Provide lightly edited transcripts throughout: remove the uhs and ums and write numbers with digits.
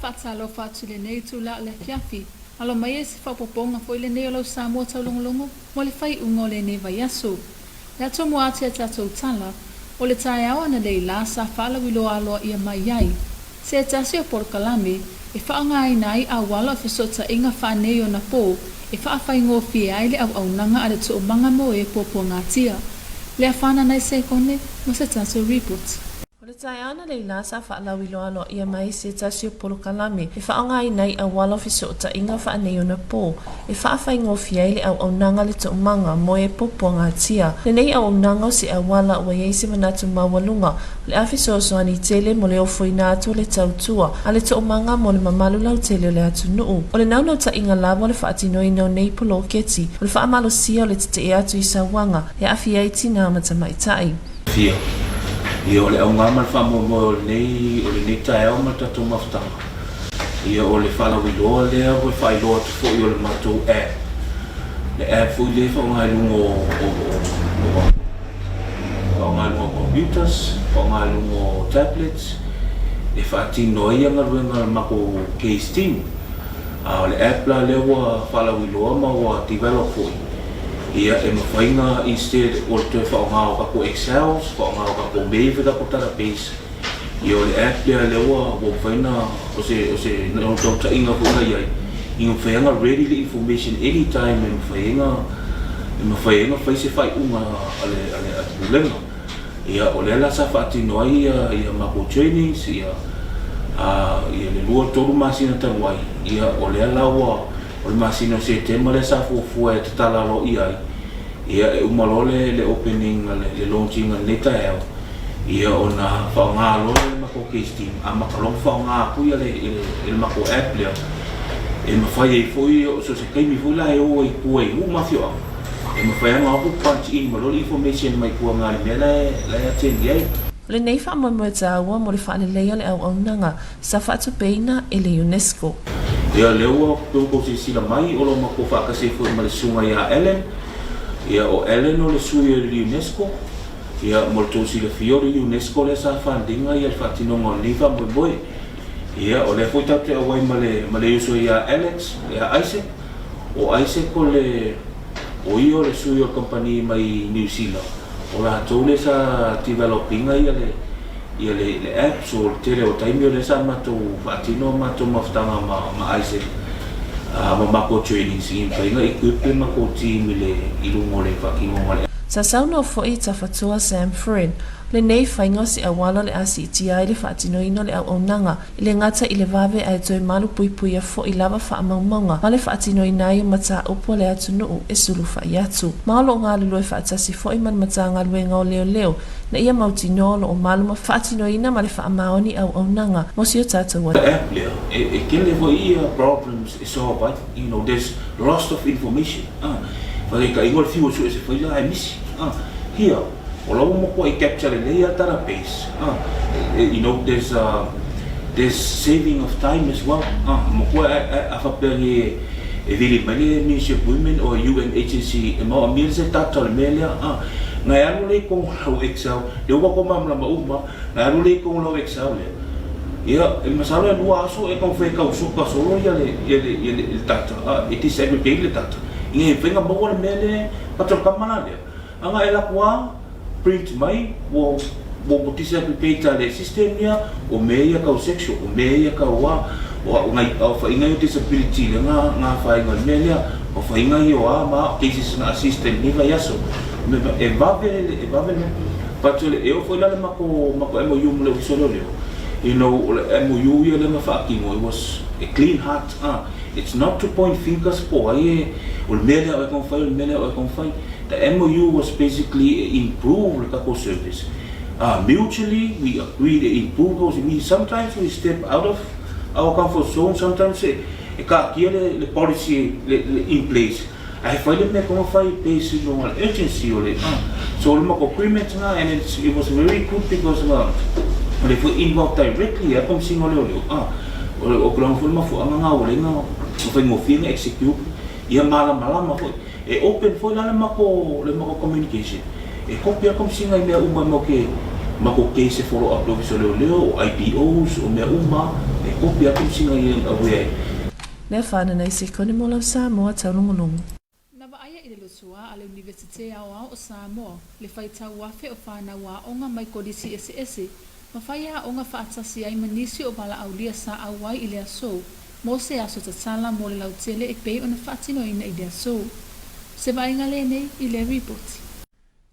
Faatalofa atu i lenei itula o le afiafi. Alo mai e se faaopoopoga foi lenei o lau Samoa taulogologo mo le faaiuga o lenei vaiaso. Le atoa atu ia tatou tala, o le taeao analeila sa faalauiloa aloaia mai ai se tasi o polokalame e faaaogaina ai auala o fesootaiga faaneionapo e faafaigofie ai le auaunaga a le Toomaga mo e Puapuagatia. Le afanana i sekone mo se tatou report. O le taeao analeila sa faalauiloa aloaia mai se tasi o polokalame e faaaogaina ai auala o fesootaiga faaneionapo e faafaigofie ai le auaunaga a le Toomaga mo e Puapuagatia. Lenei auaunaga o se auala ua i ai se manatu maualuga o le a fesoasoani tele mo le ofoina atu o le tautua a le Toomaga mo le mamalu lautele o le atunuu. O le naunautaiga lava o le faatinoina o nei poloketi o le faamalosia o le tetee atu i sauaga e aafia ai tinā ma tamaitai. Fia. Ia, o le auga ma le faamoemoe o lenei, o lenei taeao ma le tatou mafutaga, ia, o le faalauiloa lea ua faailoa atu foi o le matou app, le app foi lea e faaaoga i luga o, o, o, o faaaoga i luga o computers, faaaoga i luga o tablets, e faatino ai galuega a le matou case team. A o le app la lea ua faalauiloa ma ua develop foi, ia e mafai na instead o le toe faaaoga o tatou excels, faaaoga o tatou mea ia tatou database, ia o le app lea lea ua mafai na o se naunautaiga foi na i ai, ina mafai ona ready le information anytime e mafai ai na fai se faaiuga a le pulega. Ia, o lea la sa faatino ai ia matou trainings ia le 2, 3 masina talu ai. Ia, o lea la ua o le masina o Setema lea sa fuafua e tatala aloaia ai. Ia, e uma loa le opening, le launching a lenei taeao, ia ona faaaoga loa le matou case team, amata loa ona faaaoga atu ia le matou app lea, e mafai ai foi so o se taimi foi la e o ai i tua i nuu ma afioaga, e mafai ona o atu punch in ma loa le information mai tua i le mea la e attend i ai. O lenei faamoemoe taua mo le faaleleia o le auaunaga sa faatupeina e le UNESCO. Ia, lea ua outou silasila mai o lo o matou faatasi ai foi ma le susuga ia Ellen. Ia, o Ellen o le sui o le UNESCO. Ia, mo le tou silafia, o le UNESCO lea sa fund ina ia le faatinoga o lenei faamoemoe. Ia, o lea foi tatou te auai ma le uso ia Alex, ia Isaac. O Isaac o le o ia o le sui o le kamupani mai Niu Sila, o latou lea sa develop ina ia le app. So o le tele o taimi o lea sa matou faatino matou mafutaga ma Isaac ma matou trainings i mafai ona equip le matou team i luga o le faatinoga o le app. Sa saunoa foi Tafatoa Sam Fred, lenei faiga o se auala o le a siitia ai le faatinoina o le auaunaga e le gata i le vave ae toe malupuipuia foi lava faamaumauga ma le faatinoina ai o mataupu a le atunuu e sulufai atu. Ma o lo o galulue faatasi foi ma le Matagaluega o Leoleo na ia mautinoa o lo o malu ma faatinoina ma le faamaoni auaunaga mo si o tatou App lea e tele foi ia problems e solve ai. There's lots of information. Faataitaiga o le fiu e sue se faila ae misi. Here, o la ua matua i capture lelei a database. There's saving of time as well. Matua a faapea ni e vili mai le Ministry of Women or UN agency e maoamia se data o le mea lea. Na e alu lea i totonu o lau Excel, lea ua tatou malamalama uma, na e alu lea i totonu o lau Excel lea. Ia, e masalo e 2 aso e taumafai e tausoka solo ia le data, e disaggregate le data. Ina ia mafai ona maua le mea lea, pata o le kama la lea. Aga e laku a print mai ua disaggregate le system ia, o mea ia kau sexual, o mea ia kau a, o ngai aofaiga ia o disability lea nga afaina o le mea lea, o aofaiga ia o a ma a o cases na assist ai i lenei vaiaso. E vave le but e oo foi la le matou MOU ma le Ofisa o Leoleo, o le MOU ia lea na faatino, it was a clean heart. It's not to point fingers po ai e o le mea lea o e taumafai, o le mea lea o e taumafai. The MOU was basically improve le tatou service. Mutually we agree to improve those. We sometimes we step out of our comfort zone, sometimes e kaatia le policy le in place. Ae fai le mea taumafai based i luga o le urgency o le so o le matou agreement na, and it was very good because o le foi involved directly a Komesina o Leoleo. O tulaga foi le mafuaaga na ua leai na faigofie na execute ia malamalama foi. E open foi la le matou communication. E copy a Komesina i mea uma e mau ke Matou case e follow up le Ofisa o Leoleo, o IPOs, o mea uma, e kopi a Komesina ia i awea ai. Lea whanana i sekone mo lau Samoa taulogologo. Na vaaia i le lotoa a le Iunivesite Aoao o Samoa le faitau afe o fanau aoga mai kolisi eseese ma faiaoga faatasi ai ma nisi o valaaulia sa auai i le aso mo se aso tatala mo le lautele e pei ona faatinoina i le aso. Se vaaiga lenei i le ripoti.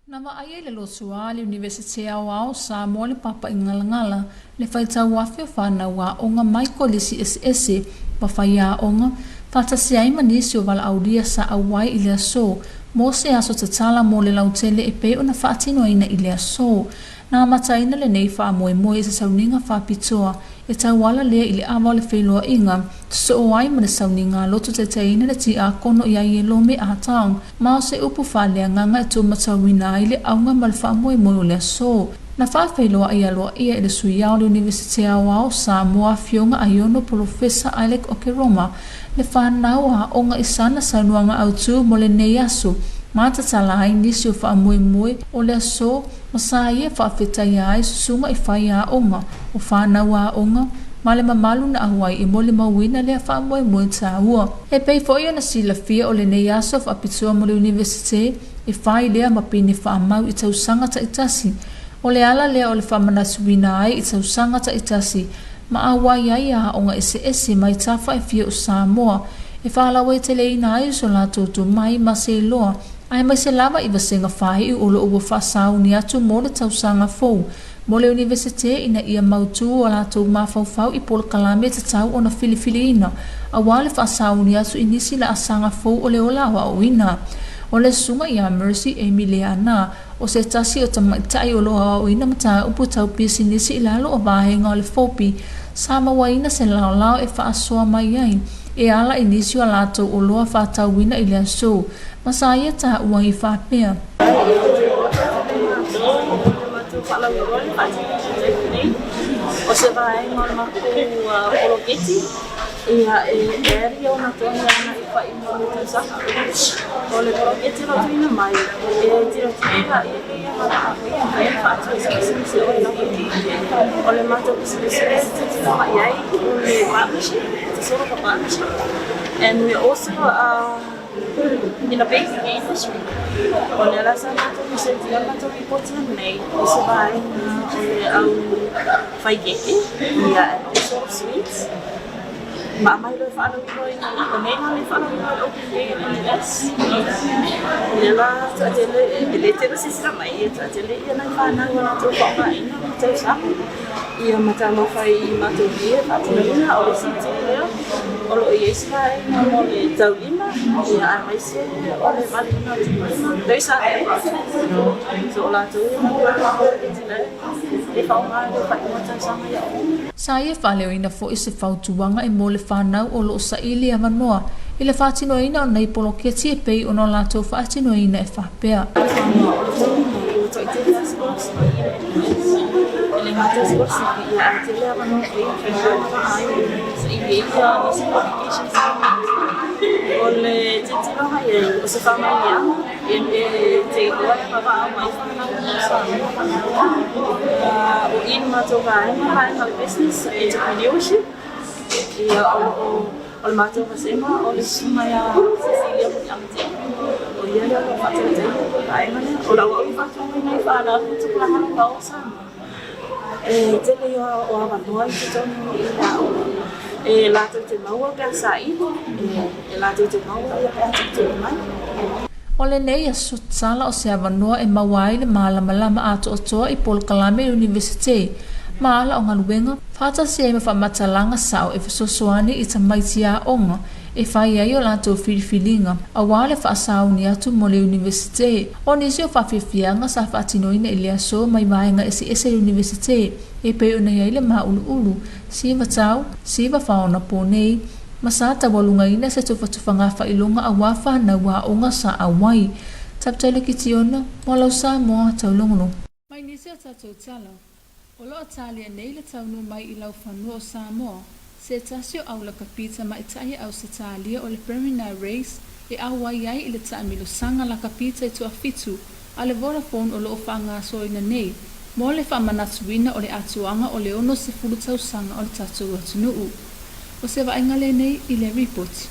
Na vaaia i le lotoa a le Iunivesite Aoao o Samoa le Papaigalagala le faitau afe o fanau aoga mai kolisi eseese ma faiaoga faatasi ai ma nisi o valaaulia sa auai i le aso mo se aso tatala mo le lautele e pei ona faatinoina i le aso. Na amataina lenei faamoemoe i se sauniga faapitoa e tauala lea i le ava o le feiloaiga sosoo ai ma le sauniga loto taitaiina le tiakono ia Ielome Ah Tong ma o se upu faaleagaga e tuumatauina ai le auga ma le faamoemoe o le aso. Na faafeiloai aloaia i le Sui Ao o le Iunivesite Aoao o Samoa Afioga Aiono Polofesa Alec Okeroma le fanau aoga i sana saunoaga autu mo lenei aso ma tatala ai nisi o faamoemoe o le aso ma sa ia faafetaia ai susuga i faiaoga o fanau aoga ma le mamalu na auai e molimauina lea faamoemoe taua. E pei foi ona silafia o lenei aso faapitoa mo le Iunivesite e fai lea ma pine faamau i tausaga taitasi. O le ala lea o le faamanatuina ai i tausaga taitasi ma auai ai aoga eseese mai tafa e fia o Samoa e faalauaiteleina ai so latou tomai ma se iloa aemaise lava i vasega faaiu o lo o ua faasauni atu mo le tausaga fou mo le Iunivesite ina ia mautū o latou mafaufau i polokalame tatau ona filifiliina aua le faasauni atu i nisi laasaga fou o le ola aoaoina. O le susuga ia Mercy Amy Leaana, o se tasi o tamaitai o lo o aoaoina mataupu tau pisinisi i lalo o vaega o le FOPI, sa mauaina se laolao e faasoa mai ai e ala i nisi o a latou oloa faatauina i le aso ma sa ia taua ai faapea. O se vaega o le matou poloketi ia e add ia ona tonu ana i whai mo le tausaga. O le poloketi o lo tuuina mai e tilotilo la ia ia ma e faatu i se pisinisi o le O le matou pisinisi e tilotilo mai ai o le partnership, it's a sort of a partnership and we also in the baking industry. O lea la sa matou present ina matou ripoti nei o se vaega o le au fai keke ia and all sort of sweets. Ma aumai loa e faalauiloaina o nei la le faalauiloa i le Open Day a le NUS. O lea la toatele e le tele silasila mai e toatele ia nai fanau a latou faaaogaina ma tausaga ia ma taumafa i matou beer faatinoina o le isi itu lea o lo o i ai se vaega mo le taulima ia aemaise o le valiina o tupulaga. Those are the products. So o latou ia ma e faaaoga i le faaiuga tausaga ia o. Sa ia faaleoina foi se fautuaga e mo le fanau o lo o saili avanoa i le faatinoina o nei poloketi e pei ona o latou faatinoina e faapea. E te iloa e agavaa mai fanau mo Samoa. O i le matou vaega, vaega o le business, entrepreneurship. Ia, o lo o, o le matou vasega o le susuga ia Cecilia Muliamatea. O ia lea o lo o faatautaia le vaega lea. O lau au i faatuina ai fanau i tupulaga o Samoa. E tele ia o avanoa i totonu i le aoga e latou te maua pe a saili, e latou te maua ia pe a tuutuu mai. O lenei aso tatala o se avanoa e maua ai le malamalama atoatoa i polokalame Iunivesite ma ala o galuega, faatasi ai ma faamatalaga sao e fesoasoani i tamaiti aoga e fai ai o latou filifiliga aua le faasauni atu mo le Iunivesite. O nisi o faafiafiaga sa faatinoina i le aso mai vaega eseese Iunivesite e pei ona i ai le māuluulu, siva tau, siva faaonapo nei, ma sa taualugaina se tufatufaga faailoga aua fanau aoga sa auai. Taputailo Kitiona, mo lau Samoa taulogologo. Mai nisi o tatou tala, o lo o talia nei le taunuu mai i laufanua o Samoa, se tasi o au lakapi tamaitai e Ausetalia o le Premina Race e auai ai i le taamilosaga lakapi taitoafitu a le Vodafone o lo o faagasoloina nei mo le faamanatuina o le atoaga o le 60 tausaga o le tatou atunuu. O se vaaiga lenei i le Ripoti.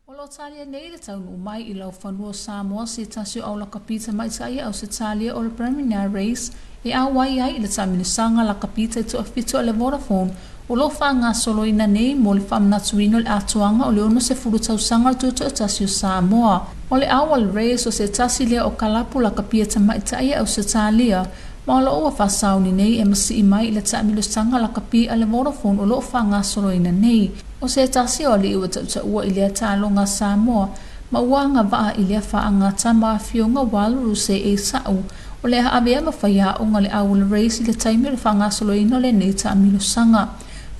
O lo o talia nei le taunuu mai i laufanua o Samoa se tasi o au lakapi tamaitai a Ausetalia o le Preliminary Race e auai ai i le taamilosaga lakapi taitoafitu a le Vodafone o lo o faagasoloina nei mo le faamanatuina o le atoaga o le 60 tausaga o le Tutoatasi o Samoa. O le Awal Race o se tasi lea o kalapu lakapi a tamaitai a Ausetalia ma o lo o ua faasauni nei e masii mai i le taamilosaga lakapi a le Vodafone o lo o faagasoloina nei. O se tasi o alii ua tautaua i lea taaloga a Samoa ma ua agavaa i lea faaagata ma afioga Wild Rose Esau o le a avea ma faiaoga le Owl Race i le taimi o le faagasoloina o lenei taamilosaga.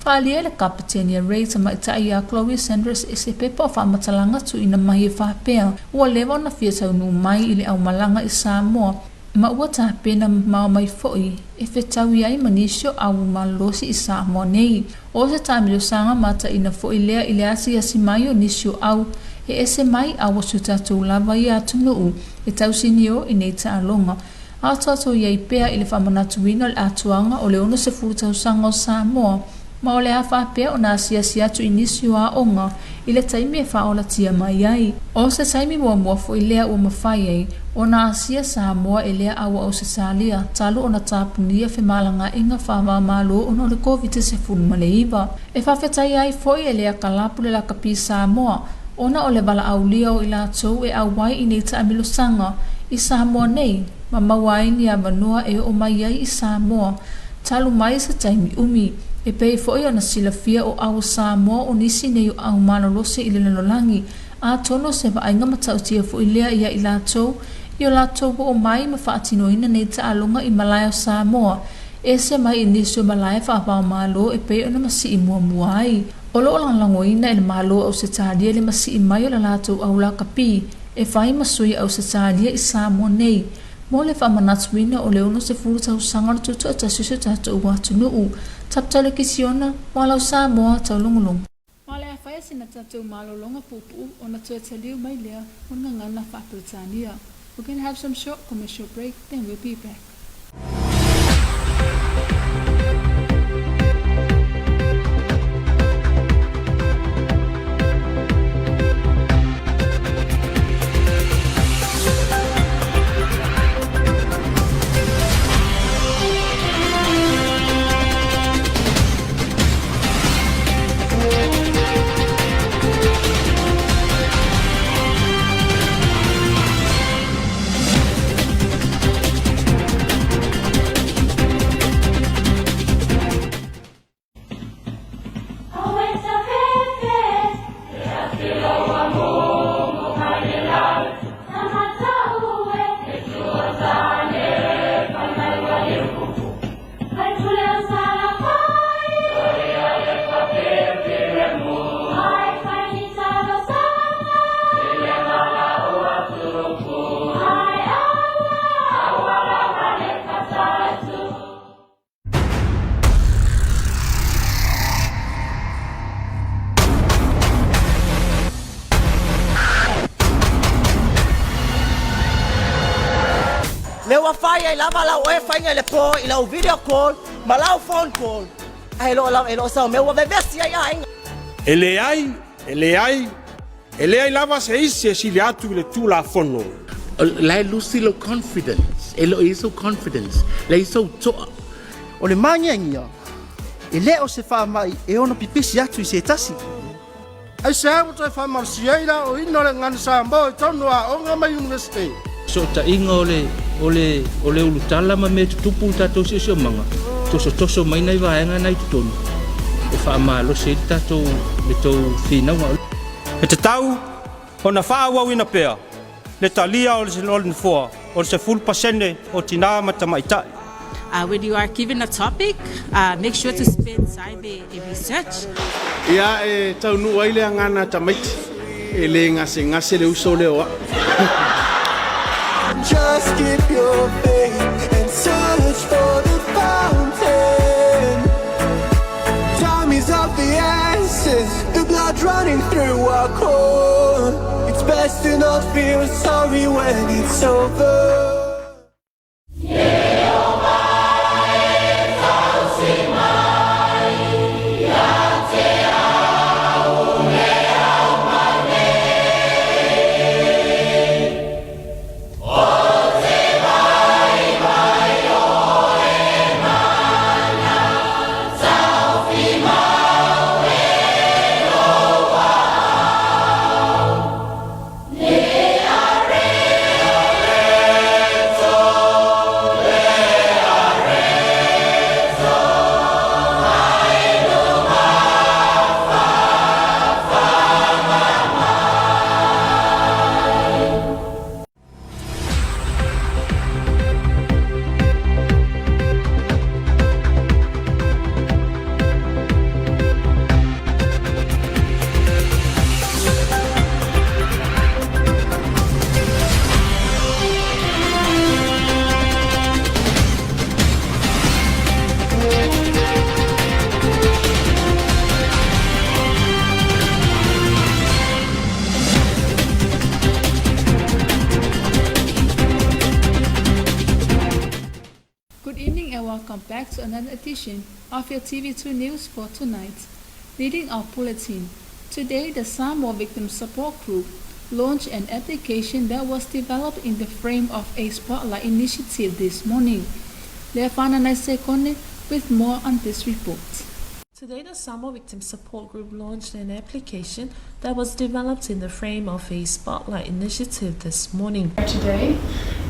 Faaalia e le Kapeteni a Ray tamaitai ia Chloe Sanders i se pepa o faamatalaga tuuina mai e faapea ua leva ona fia taunuu mai i le aumalaga i Samoa ma ua tapena mamao mai foi e fetaui ai ma nisi o au malolosi i Samoa nei. O se taamilosaga mataina foi lea i le asiasi mai o nisi o au e ese mai a ua si o tatou lava ia atunuu e tausinio i nei taaloga. A o tatou i ai pea i le faamanatuina o le atoaga o le 60 tausaga o Samoa, ma o le a faapea ona asiasi atu i nisi o aoga i le taimi e faaolatia mai ai. O se taimi muamua foi lea ua mafai ai ona asia Samoa e lea au a Ausetalia talu ona tapunia femalagaaiga faava-o-Malo ona o le Koviti-19. E faafetaia ai foi e lea kalapu le lakapi Samoa ona o le valaaulia o i latou e auai i nei taamilosaga i Samoa nei ma maua ai ni avanoa e oo mai ai i Samoa talu mai se taimi umi. E pei foi ona silafia o au o Samoa o nisi nei o au malolosi i le lalolagi, atonu o se vaaiga matautia foi lea ia i latou i o latou oo mai ma faatinoina nei taaloga i malae o Samoa, ese mai i nisi o malae faavaomalo e pei ona masii muamua ai. O lo o lagolagoina e le Malo o Ausetalia le masii mai o le latou au lakapi e fai ma sui Ausetalia i Samoa nei mo le faamanatuina o le 60 tausaga o le tutoatasi o si o tatou atunuu. Taptale Kisiona, Moalau Samoa, Taulogologo. Ma o le a fai sina tatou malologa puupuu ona toe taliu mai lea mo le gagana faa-Peretania. We're gonna have some short commercial break, then we'll be back. Mea ua fai ai lava lau oe faiga i le po i lau video call ma lau phone call ae lo lava e lo sao mea ua vevesi ai aiga. E leai, e leai, e leai lava se isi e sili atu i le Tulafono. La e lusi lou confidence, e le o i ai sou confidence, leai sou toa. O le māngiangia, e le o se faamai e ono pipisi atu i se tasi. Aisea ua toe faamalosia ai le aoina o le gagana Samoa i totonu o aoga ma Iunivesite? Fesootaiga o le, o le, o le ulutala ma mea e tutupu i le tatou siosiomaga, tosotoso mai nai vaega na i totonu e faamalosi ai le tatou, le tou finauga. E tatau ona faaauauina pea le talia o le Nofoa o le 10% o tinā ma tamaitai. When you are given a topic, make sure to spend time e research. Ia e taunuu ai le agana a tamaiti, e le gasegase le uso lea o a'u. Just keep your faith and search for the fountain. Time is of the essence, the blood running through our core. It's best to not feel sorry when it's over. welcome back to another edition of your TV2 News for tonight. Leading our bulletin, today the Samoa Victim Support Group launched an application that was developed in the frame of a Spotlight initiative this morning. Leafana Sekone with more on this report. Today, the Samoa Victim Support Group launched an application that was developed in the frame of a Spotlight initiative this morning. Today,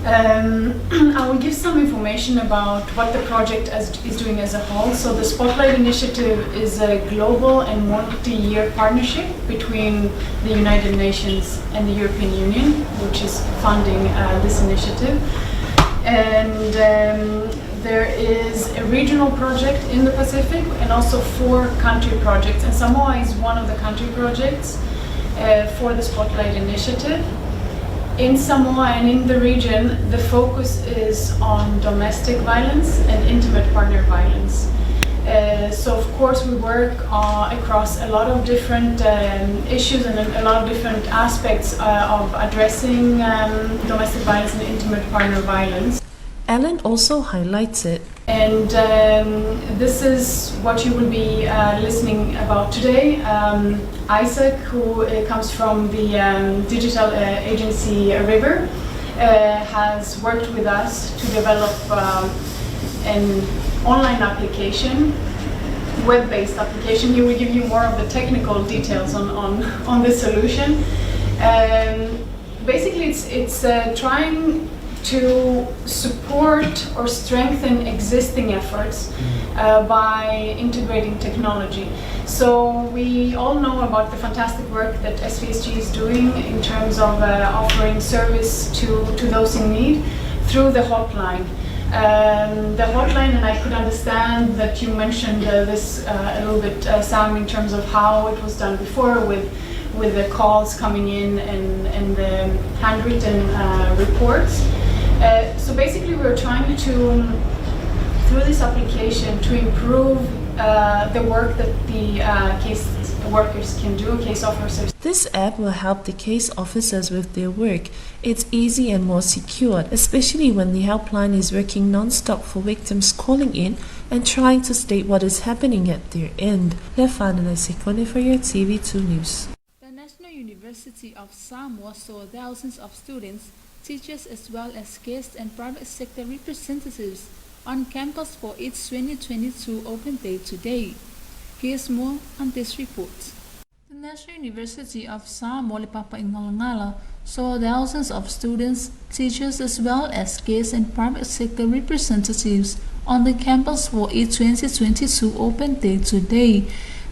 I will give some information about what the project is doing as a whole. So the Spotlight Initiative is a global and multi-year partnership between the United Nations and the European Union, which is funding this initiative. And there is a regional project in the Pacific and also 4 country projects. And Samoa is one of the country projects for the Spotlight Initiative. In Samoa and in the region, the focus is on domestic violence and intimate partner violence. So of course we work across a lot of different issues and a lot of different aspects of addressing domestic violence and intimate partner violence. Ellen also highlighted. And this is what you will be listening about today. Isaac, who comes from the digital agency River, has worked with us to develop an online application, web-based application. He will give you more of the technical details on this solution. Basically, it's trying to support or strengthen existing efforts by integrating technology. So we all know about the fantastic work that SVSG is doing in terms of offering service to those in need through the hotline. The hotline, and I could understand that you mentioned this a little bit, Sam, in terms of how it was done before with the calls coming in and the handwritten reports. So basically we're trying to, through this application, to improve the work that the case workers can do, case officers. This app will help the case officers with their work. It's easy and more secure, especially when the helpline is working non-stop for victims calling in and trying to state what is happening at their end. Lefanana Sekone for your TV2 News. The National University of Samoa saw thousands of students, teachers as well as guests and private sector representatives on campus for its 2022 Open Day today. Here's more on this report. The National University of Samoa Le Papaigalagala saw thousands of students, teachers as well as guests and private sector representatives on the campus for its 2022 Open Day today.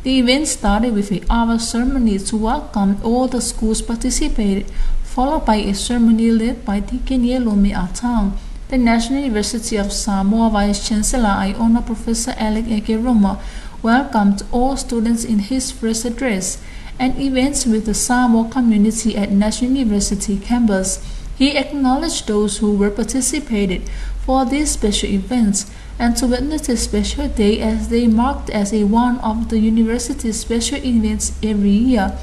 The event started with a hour ceremony to welcome all the schools participated, followed by a ceremony led by Deacon Yelome Atang. The National University of Samoa Vice Chancellor Iona Professor Alec Ekeroma welcomed all students in his first address and events with the Samoa community at National University campus. He acknowledged those who were participated for these special events and to witness this special day as they marked as a one of the university's special events every year.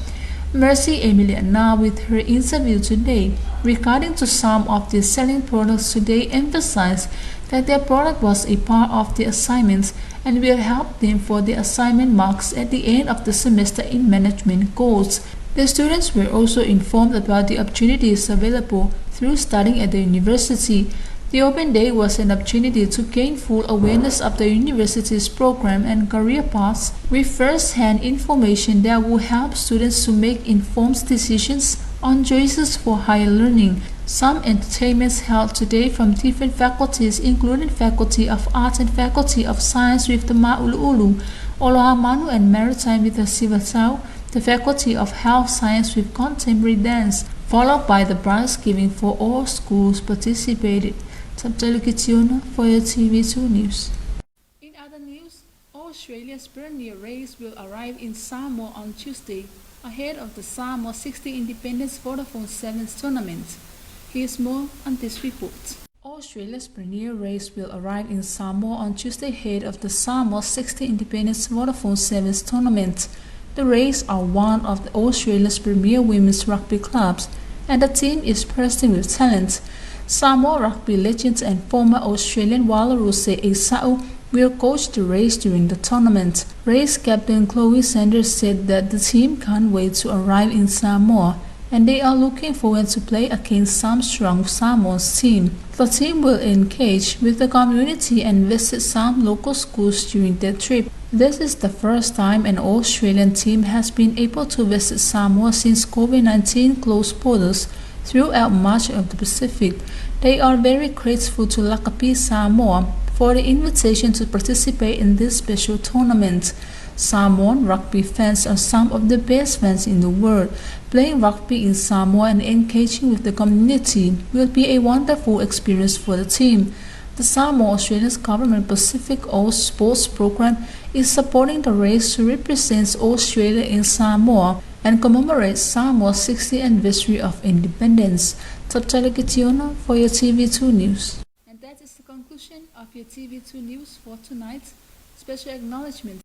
Mercy Emiliana with her interview today regarding to some of the selling products today emphasized that their product was a part of the assignments and will help them for the assignment marks at the end of the semester in management goals. The students were also informed about the opportunities available through studying at the university. The open day was an opportunity to gain full awareness of the university's program and career paths with first-hand information that will help students to make informed decisions on choices for higher learning. Some entertainments held today from different faculties, including Faculty of Arts and Faculty of Science with the Ma'ulu'ulu, Olohamanu and Maritime with the Sivatau, the Faculty of Health Science with Contemporary Dance, followed by the prize giving for all schools participated. Tabdalukitiona for your TV2 News. In other news, Australia's Premier Race will arrive in Samoa on Tuesday, ahead of the Samoa 60 Independence Vodafone Sevens tournament. Here's more on this report. Australia's Premier Race will arrive in Samoa on Tuesday ahead of the Samoa 60 Independence Vodafone Sevens tournament. The Rays are one of the Australia's premier women's rugby clubs, and the team is bursting with talent. Samoa rugby legend and former Australian Wallaroo Se'e will coach the Rays during the tournament. Rays captain Chloe Sanders said that the team can't wait to arrive in Samoa and they are looking forward to play against some strong Samoa's team. The team will engage with the community and visit some local schools during their trip. This is the first time an Australian team has been able to visit Samoa since COVID-19 closed borders throughout much of the Pacific. They are very grateful to Lakapi Samoa for the invitation to participate in this special tournament. Samoan rugby fans are some of the best fans in the world. Playing rugby in Samoa and engaging with the community will be a wonderful experience for the team. The Samoa Australian Government Pacific All Sports Program is supporting the race to represent Australia in Samoa and commemorate Samoa's 60th anniversary of independence. Taptala Kitiona for your TV2 News. And that is the conclusion of your TV2 News for tonight. Special acknowledgement